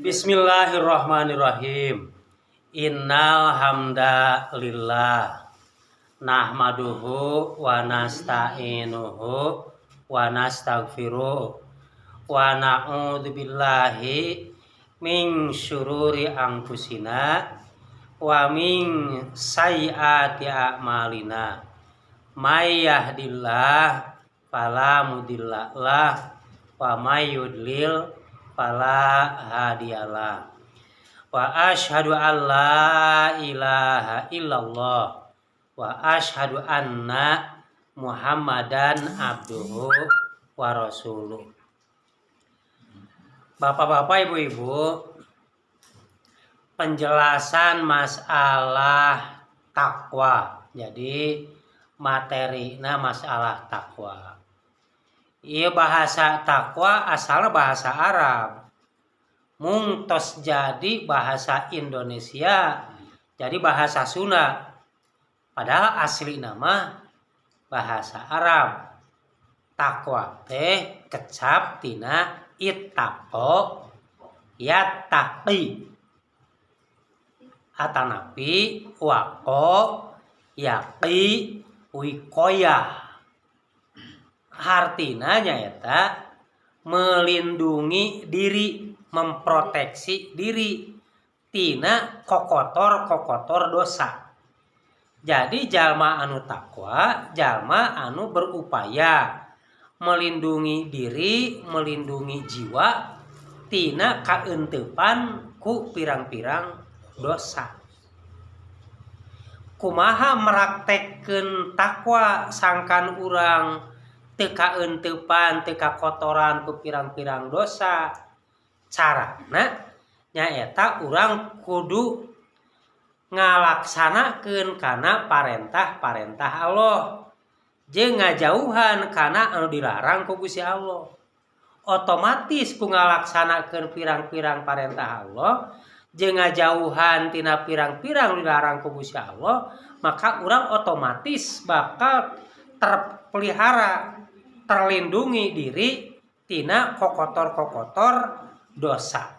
Bismillahirrahmanirrahim. Innal hamda lillah nahmaduhu wa nasta'inuhu wa nastaghfiruh wa na'udzu billahi min syururi anfusina wa min sayyiati a'malina. May yahdillah fala mudhillalah wa may yudlil fala hadiyalah. Wa asyhadu an la ilaha illallah wa asyhadu anna Muhammadan abduhu wa rasuluh. Bapak-bapak, ibu-ibu, penjelasan masalah takwa. Jadi materina masalah takwa. Iya, bahasa takwa asalnya bahasa Arab. Mung tos jadi bahasa Indonesia, jadi bahasa Sunda. Padahal asli nama bahasa Arab. Takwa teh kecap tina ittaqo yattaqi atanapi waqo yaqi wikoyah. Hartina nyaeta melindungi diri, memproteksi diri tina kokotor-kokotor dosa. Jadi jalma anu takwa jalma anu berupaya melindungi diri, melindungi jiwa tina kaentepan ku pirang-pirang dosa. Kumaha meraktekkeun takwa sangkan urang teu kaentepan, teu kakotoran ku pirang-pirang dosa? Carana nyaeta urang kudu ngalaksanakeun kana parentah-parentah Allah jeung ngajauhan kana anu dilarang ku Gusti Allah. Otomatis ku ngalaksanakeun pirang-pirang parentah Allah jeung ngajauhan tina pirang-pirang dilarang ku Gusti Allah, maka urang otomatis bakal terpelihara, terlindungi diri tina kokotor-kokotor dosa.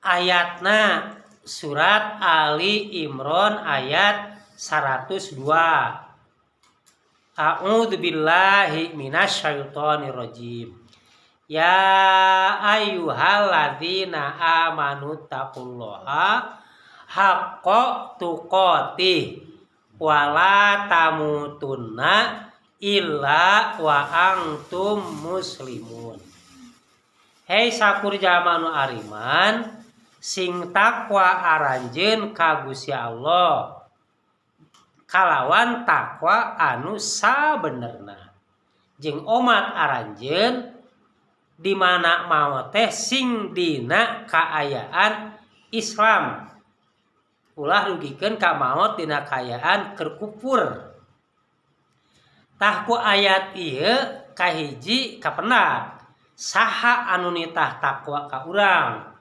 Ayatna surat Ali Imran ayat 102. A'udzu billahi minasyaitonir rajim. Ya ayyuhalladzina amanu taqullaha haqqa tuqatih wala tamutunna illa wa antum muslimun. Hei sakur jalma nu ariman, sing takwa aranjeun ka Gusti Allah kalawan takwa anu sabenerna, jeung omat aranjeun di mana maot teh sing dina kaayaan Islam, ulah dugikeun ka maot dina kaayaan keur kufur. Tah, ku ayat ieu kahiji kapendak saha anu nitah takwa ka urang.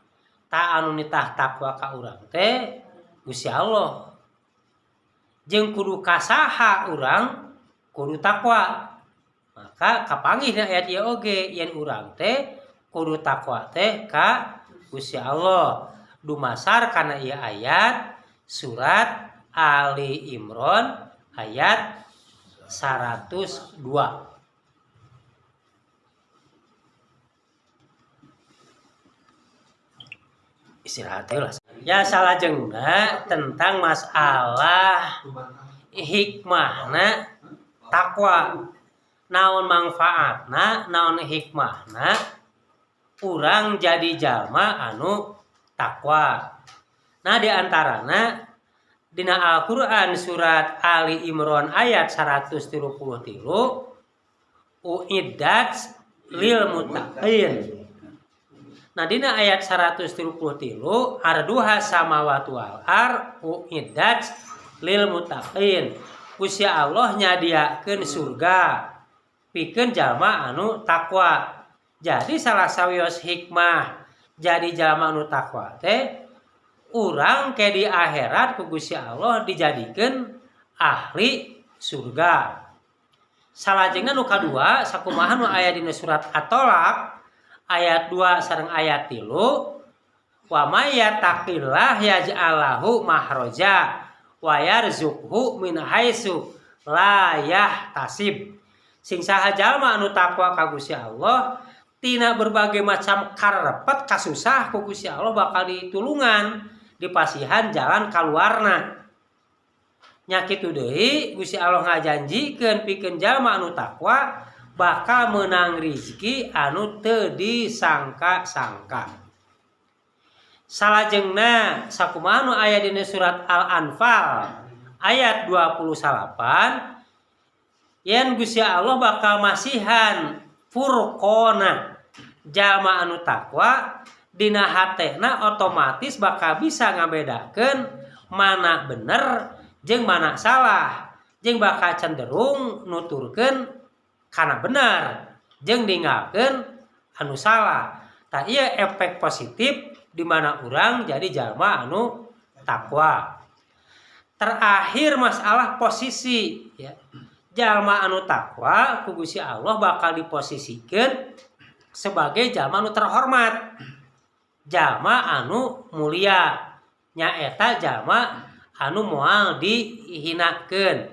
Tah, anu nitah takwa ka urang teh Gusti Allah. Jeung kudu ka saha urang kudu takwa? Maka kapanggih dina ayat ieu oge yen urang teh kudu takwa teh ka Gusti Allah, dumasar kana ieu ayat surat Ali Imran ayat 102. Istirahat lah ya. Salajengna tentang masalah hikmahna takwa, naon manfaatna, naon hikmahna urang jadi jalma anu takwa. Nah, diantarana dina Al-Quran surat Ali Imran ayat 133, uiddat lil muttaqin. Nah, dina ayat 133, arduha samawati wal ar uiddat lil muttaqin. Gusti Allah nyadiakeun surga pikeun jalma anu takwa. Jadi salah sawios hikmah jadi jalma anu takwa teh urang ke di akhirat ku Gusti Allah dijadikeun ahli surga. Salajengna nu kadua, sakumaha nu aya dina surat At-Talaq ayat 2 sareng ayat 3. Wa may yattaqillah yaj'al lahu makhraja wa yarzuqhu min haitsu la yahtasib. Sing saha jalma anu takwa ka Gusti Allah, tina berbagai macam karepet kasusah ku Gusti Allah bakal ditulungan, dipasihan jalan kaluarna. Nya kitu deui, Gusti Allah ngajanjikeun pikeun jalma anu takwa bakal menang rizki anu teu disangka-sangka. Salajengna, sakumaha nu aya dina surat Al-Anfal ayat 28, yen Gusti Allah bakal masihan furqona. Jalma anu takwa dina hatena otomatis bakal bisa ngabedakeun mana bener jeung mana salah, jeung bakal cenderung nuturkeun kana bener jeung ninggalkeun anu salah. Tah, ieu efek positif di mana urang jadi jalma anu takwa. Terakhir, masalah posisi ya. Jalma anu takwa ku Gusti Allah bakal diposisikeun sebagai jalma anu terhormat, jalma anu mulia, nyaeta jalma anu moal dihinakeun.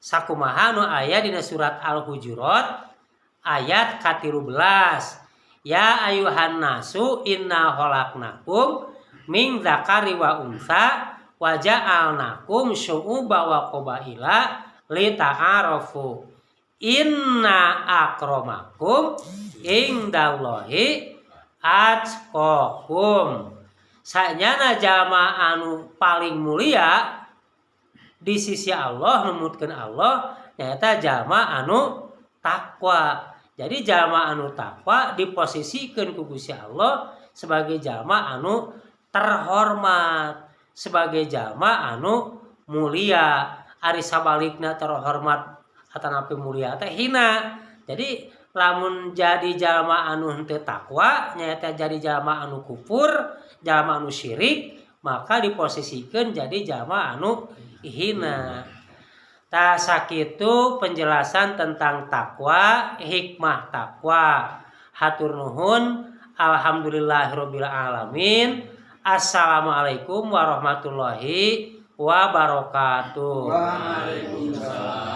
Sakumaha nu aya dina surat Al-Hujurat ayat ka-13. Ya ayuhan nasu inna khalaqnakum min dzakari wa unsa wa ja'alnakum syu'uba wa qabaila lita'arafu inna akramakum indallahi atqakum. Sanyana jalma anu paling mulia di sisi Allah, numutkeun Allah, nyaeta jalma anu takwa. Jadi jalma anu takwa diposisikeun ku Gusti Allah sebagai jalma anu terhormat, sebagai jalma anu mulia. Ari sabalikna, terhormat atanapi mulia teh hina. Jadi lamun jadi jalma anu henteu takwa, nyaeta jadi jalma anu kufur, jalma anu syirik, maka diposisikeun jadi jalma anu hina. Tah, sakitu penjelasan tentang takwa, hikmah takwa. Hatur nuhun. Alhamdulillahirabbil alamin. Assalamualaikum warahmatullahi wabarakatuh. Waalaikumsalam.